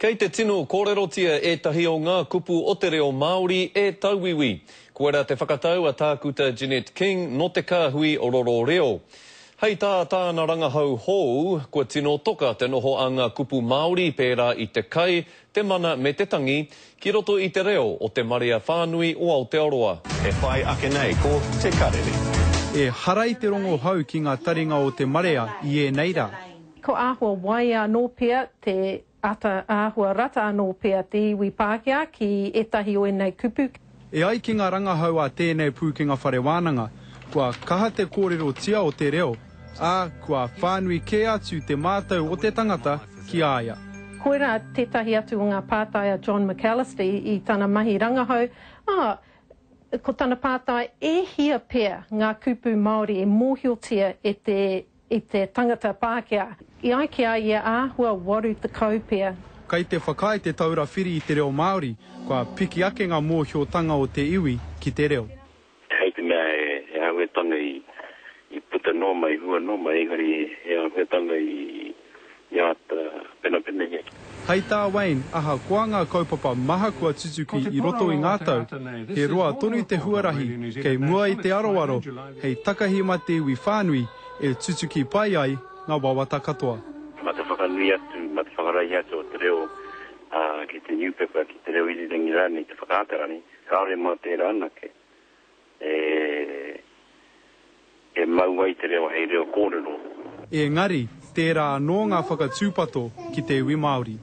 Kei te tino kōrerotia ētahi o ngā kupu o te reo Māori e tauiwi. Koirā te whakatau a Tākuta Jeanette King nō te kāhui Roro Reo. Hei tā tāna rangahau hou, kua tino toka te noho a ngā kupu Māori pērā i te kai, te mana me te tangi, ki roto i te reo o te marea whānui o Aotearoa. E whai ake nei ko Te Karere. Ehara i te rongo hou ki ngā taringa o te marea i ēnei rā. Ko āhua waia anō pea te ata, āhua rata anō pea te iwi Pākehā ki ētahi o ēnei kupu. E ai ki ngā rangahau a tēnei pūkenga whare wānanga, kua kaha te kōrerotia o te reo, ā, kua whānui kē atu te mātau o te tangata ki a ia. Koirā tētahi atu o ngā pātai a John McAllister i tana mahi rangahau, ā, ko tana pātai, e hia pea ngā kupu Māori e mōhiotia e te i te tangata Pākehā. I ai ki a ia āhua 80 pea. Kei te whakaae Te Taura Whiri i te Reo Māori, kua piki ake ngā mōhiotanga o te iwi ki te reo. Hei te mea he āhuatanga i puta noa mai, i hua noa mai, engari he āhuatanga i āta penapenahia. Hei tā Wayne, ahakoa ngā kaupapa maha kua tutuki i roto i ngā tau, he roa tonu te huarahi kei mua i te aroaro hei takahi mā te iwi whānui e tutuki pai ai ngā wawata katoa. Mā te whakanui atu, mā te whakaraihi atu o te reo ki te niupepa, ki te reo irirangi rānei, te whakaata rānei, kāore mā tērā anake e e mau ai te reo hei reo kōrero. Engari, tērā anō ngā whakatūpato ki te iwi Māori.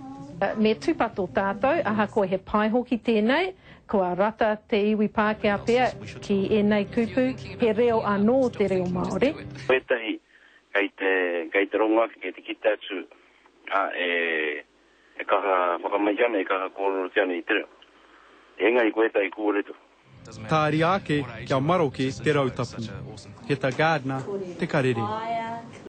Me tūpato tātou, ahakoa he pai hoki tēnei, kua rata te iwi Pākehā pea ki ēnei kupu, he reo anō te reo Māori. Wētahi kei te, kei te rongo ake, kei te kite atu, ā, e, e kaha whakamahia ana, e kaha kōrerotia ana i te reo. Engari ko ētahi kōrero. Tāria ake kia maroke te rautapu. Heta Gardner, Te Karere.